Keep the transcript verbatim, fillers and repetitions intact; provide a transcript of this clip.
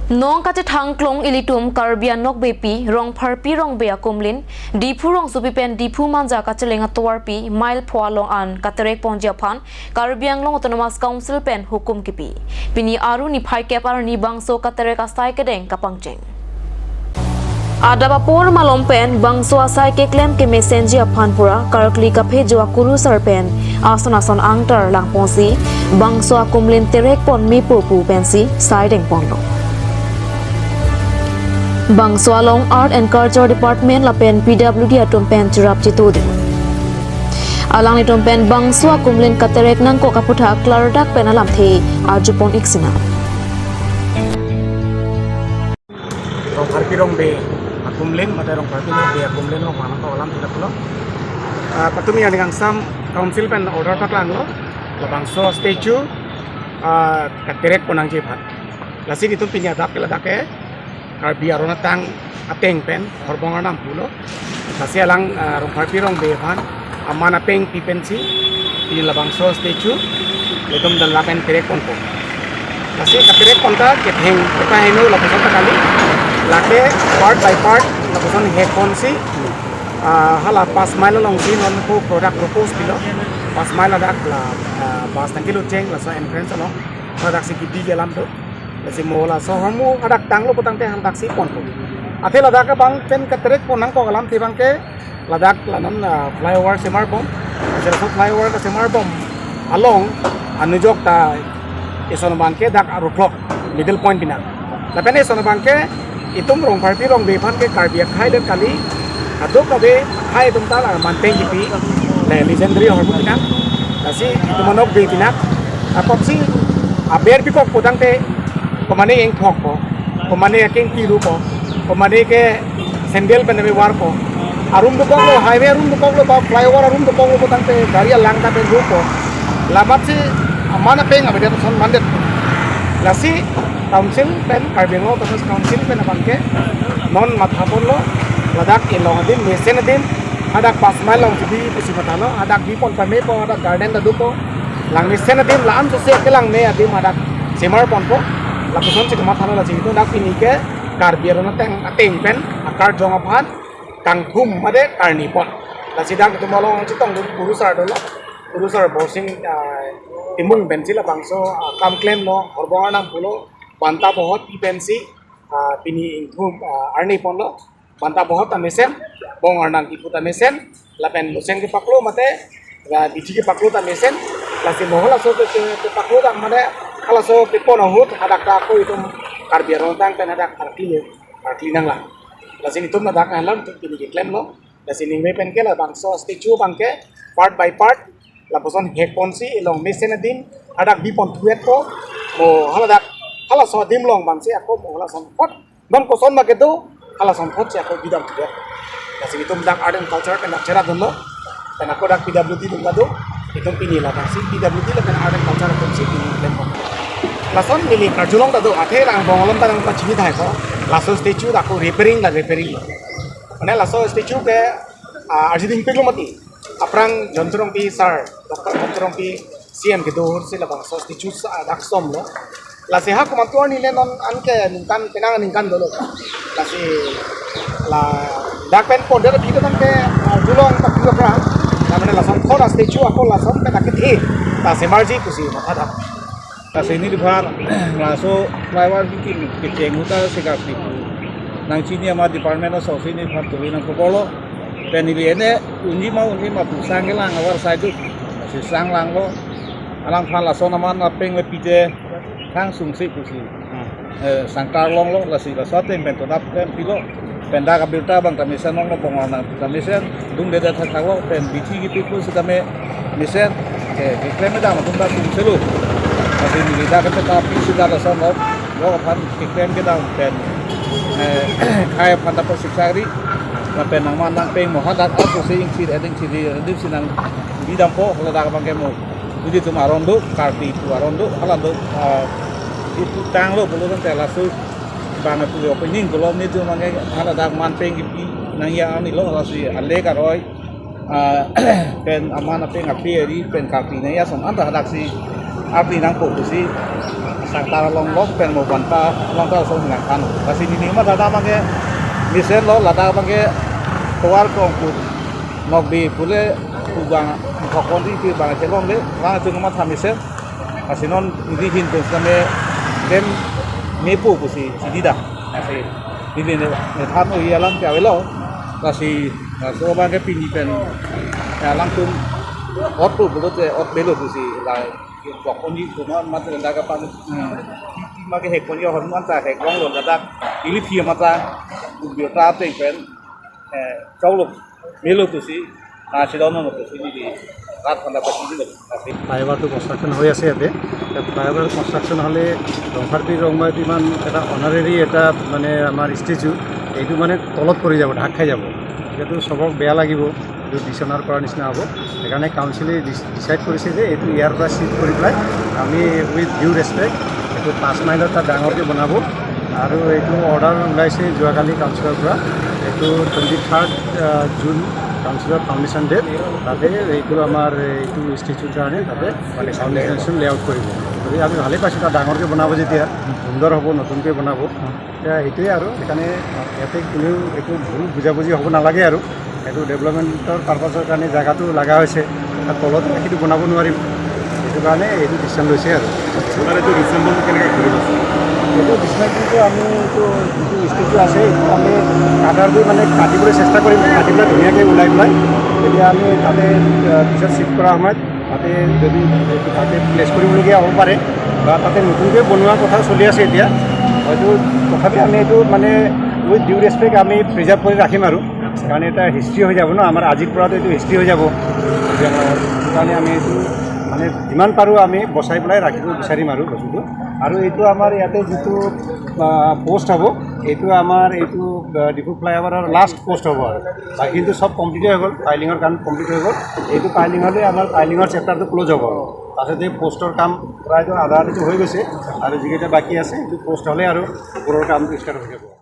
Non kachethang klong ilitum Karbi anokbepi Rongpharpi Rongbe akumlin, Diphu rongsopi pen Diphu Manja kacheleng atovarpi mile pho along an katerek ponji aphan Karbi Anglong Autonomous Council pen hukum kipi. Pini Aru niphai kep arni bangso katerek asai kedeng kapangcheng. Adap apor malom pen bangso asai keklem kemesenji aphan pura karkli kaphejo akurusar pen ason ason angtar langponsi bangso akumlin terek pon mepo pu pensi sai dengponlo. Bangso along Art and Culture Department lapen P W D atum pen cherap chetudun. Alanglitum pen bangso akumlin katerek nangkok aphuthak klardak pen alamthe arjupon ik sinang. Rongpharpi Rongbe akumlin, mate Rongpharpi Rongbe akumlin along manang ko alam tidak lo. Ah, patumi yang dengan sam council pen order paklanglo, labangso statue, ah, katerek pon nangji aphan. Lasi itum pini adap ke ladak ke Karbi aron atang ateng pen Horbong Arnam pulo. Lasi alang, ah, Rongpharpi Rongbe aphan aman apeng pi pensi pini labangso statue itum dal lapen terek ponpo. Lasi katerek pon ta ketheng kepaheno lapuson ta kali. Lake part by part lapuson hek ponsi, ah, hala pas mile alongsi non ko product propose pilo. Pas mile ladak la, ah, bus tangki lucheng laso entrance along. Ladaksi kipi ke alam do. Lasi mo laso ahormu hadak tanglo putangte hadaksi ponpo. Athe ladak abang pen katerek pon nangkok alamthe abangke ladak la non, ah, flyover semarbom. Lasi laso flyover kasemarbom along anujok ta eson abangke dak aruklok middle point pinak. Lapen eson abangke itum Rongpharpi Rongbe aphan ke Karbi akhai det kali, aduk kave akhai atum ta la manpeng kipi, le legendary ahormu pinak. Lasi itum anokbe pinak. Apotsi aber bikok putangte komane ingthokpo, komane akeng tirupo, komane ke sandal pen ave varpo. Arum dokoklo, highway arum dokoklo, ba flyover arum dokoklo putangte gari alang ta pen rupo. Lamatsi aman apeng avedet ason mandet. Lasi council pen, Karbi Anglong Autonomous Council pen abangke non matha ponlo, ladak ilong adim, mesen adim, hadak pas mile along si bi pusi mathalo, hadak bi pon pamepo, hadak garden ta dopo, lang mesen adim, la-an sose kelang me adim hadak semar ponpo, lapuson si kamathalo. Lasi itum dak pini ke Karbi aron ateng ateng pen akarjong aphan kangthum mate karni pon. Lasi dak itum along chetongdun kurusar dolo, kurusar Borsing, ah, Timung pensi labangso, ah, kam klemlo, Horbong Arnam pulo, banta bohot pi pensi, ah, pini ingthum, ah, arni ponlo, banta bohot ta mesen, bong arnam kipu ta mesen, lapen luseng kepaklo mate, la bithi kepaklo ta mesen, lasi mo halaso ke, ke, kepaklo ta mate, halaso kepon ahut, hadak ta ako itum Karbi aron atang pen hadak arkli, arkli nanglang. Lasi itum ladak alam itum pini keklemlo, lasi ningve pen ke labangso statue abangke, part by part, lapuson hek ponsi, ilong mesen adim, hadak bi pon thuetpo, mo haladak, halaso adim along abangsi ako mo halason phot, bang koson ma kedo, halason phot si ako bidam thuet. Lasi itum dak Art and Culture pen dak cherap dunlo, pen ako dak P W D dun ta do, itum pini ladak si P W D lapen Art and Culture atum si pini klem pon. Lason neli karjulong ta do, athe lang bong alom ta nang pachini thai ko, laso statue dak ako repairing la repairing lo. Mane laso statue ke, ah, arjiding pik lo mati. Aphrang John Chorongpi sir, Doctor John Chorongpi C M kedo ahut si labangso statue sa dak somlo. Lasi ha komantu arni le non anke ningkan penang ningkan dolo. Lasi ladak pen pondet abidi abangke, ah, julong ta pura pura. Lamane lason khor a-statue ako lason pen akethe ta semarji pusi matha dam. Lasi neliphan laso flyover bikin kecheng ahut ta si karkli pu nangchini amat department asongsi neliphan turi nangkoklo. Pen neli ene unji ma unji ma pu sang kelang avar sai duk. Lasi sang langlo. Alangphan lason aman apeng le pite thang sungsi pusi, eh, sangkar longlo, lasi laso ateng pen tonap klem pilo. Pen dak abirta abang ta mesen longlo, bong arnam ta mesen, dungdedet thakthak lo, pen bithi kipi pu sitame mesen, ke, keklem kedam atum ta sungse lo. Lasi neli dak kepeta pi sita lason lo, lo aphan keklem kedam pen, eh, khei aphan ta pasiksa ri, lapen nangman nangpeng mo hadak aso se ingthir, eding thir, eding si nangbi dampo, ladak abangke mo ilitum aron do, karkli pu aron do, hala do, ah, ipu tanglo pulo tangte laso bang pu opening pulo nelitum abangke hala dak manpeng kipi nangji arni lo, lasi alek aroi, ah, pen aman apeng ape ari pen karkli nangji ason anta hadaksi Arni nangpo pusi Sangtar along lok pen mo Banta along ta ason nangthan. Lasi neli matha abangke mesen lo, ladak abangke tovar kong pu nokbe pule pu bang thokon di pu bang chelongle, bang chunga matha mesen. Lasi non neli ahin pen same dem mepo pusi chini dak. Lasi neli ne, ne than o alam ke avelo. Lasi, eh, so abangke pini pen, eh, alangtum ot pu pulote ot avelo pusi la Pokoni kuma mat enda ka pan, hmm, ma kehek pon yo hon man ta hek rong lo ladak ili phi ma ta, ubi ta ateng pen, eh, chok lo melo pusi, ah, sidon no pusi neli rat khanda pasi neli. ফ্লাইঅভাৰটো কনষ্ট্ৰাকশ্যন হৈ আছে ইয়াতে। এতিয়া flyover construction হ'লে ৰংফাৰপি ৰংমাইত ইমান এটা অনাৰেৰী এটা মানে আমাৰ ষ্টেচু, এইটো মানে তলত পৰি যাব, ঢাক খাই যাব। এতিয়াতো চবক বেয়া লাগিব, এইটো ডিচঅনাৰ কৰাৰ নিচিনা হ'ব। সেইকাৰণে কাউন্সিলে ডিচ-, ডিচাইড কৰিছে যে এইটো ইয়াৰ পৰা চিফ্ট কৰি পেলাই আমি উইথ ডিউ ৰেচপেক্ট এইটো পাঁচ মাইলত এটা ডাঙৰকৈ বনাব। আৰু এইটো অৰ্ডাৰ ওলাইছে যোৱাকালি কাউন্সিলৰ পৰা। এইটো টুৱেণ্টি থাৰ্ড জুন কাউন্সিলৰ ফাউণ্ডেশ্যন ডে। তাতে এইটো আমাৰ এইটো ষ্টেচুৰ কাৰণে তাতে ফাউণ্ডেশ্যন লেআউট কৰিব। গতিকে আমি ভালেই পাইছোঁ, তাত ডাঙৰকৈ বনাব যেতিয়া, সুন্দৰ হ'ব, নতুনকৈ বনাব। এতিয়া সেইটোৱে আৰু, সেইকাৰণে ইয়াতে কোনেও একো ভুল বুজাবুজি হ'ব নালাগে আৰু। এইটো ডেভেলপমেণ্টৰ পাৰ্পাছৰ কাৰণে জেগাটো লগা হৈছে, তাত তলত ৰাখিটো বনাব নোৱাৰিম, সেইটো কাৰণে এইটো ডিচিশ্যন লৈছে আৰু। আপোনাৰ এইটো ৰিচেম্বল কেনেকৈ ঘূৰিব? এইটো ডিচিশ্যনটো আমি এইটো যিটো ষ্টেচু আছে, এইটো আমি কাটাৰ দি মানে কাটিবলৈ চেষ্টা কৰিম, কাটি পেলাই ধুনীয়াকৈ ওলাই পেলাই তেতিয়া আমি তাতে, আহ, পিছত চিফ্ট কৰা সময়ত তাতে যদি তাতে প্লেচ কৰিবলগীয়া হ'ব পাৰে বা তাতে নতুনকৈ বনোৱাৰ কথা চলি আছে এতিয়া, হয়তো তথাপি আমি এইটো মানে উইথ ডিউ ৰেচপেক্ট আমি প্ৰিজাৰ্ভ কৰি ৰাখিম আৰু, কাৰণ এটা হিষ্ট্ৰী হৈ যাব ন, আমাৰ আজিৰ পৰাতো এইটো হিষ্ট্ৰী হৈ যাব। সেইটো কাৰণে আমি এইটো মানে যিমান পাৰোঁ আমি বচাই পেলাই ৰাখিব বিচাৰিম আৰু বস্তুটো। আৰু এইটো আমাৰ ইয়াতে যিটো, আহ, পোষ্ট হ'ব, এইটো আমাৰ এইটো, আহ, ডিফু ফ্লাইঅভাৰৰ লাষ্ট পোষ্ট হ'ব আৰু। বাকীটো চব কমপ্লিট হৈ গ'ল, পাইলিঙৰ কাম কমপ্লিট হৈ গ'ল। এইটো পাইলিং হ'লে আমাৰ পাইলিঙৰ চেপ্টাৰটো ক্ল'জ হ'ব। তাৰপিছতে পোষ্টৰ কাম প্ৰায়তো আধা আধিটো হৈ গৈছে আৰু যিকেইটা বাকী আছে, এইটো পোষ্ট হ'লে আৰু ওপৰৰ কামটো ষ্টাৰ্ট হৈ যাব।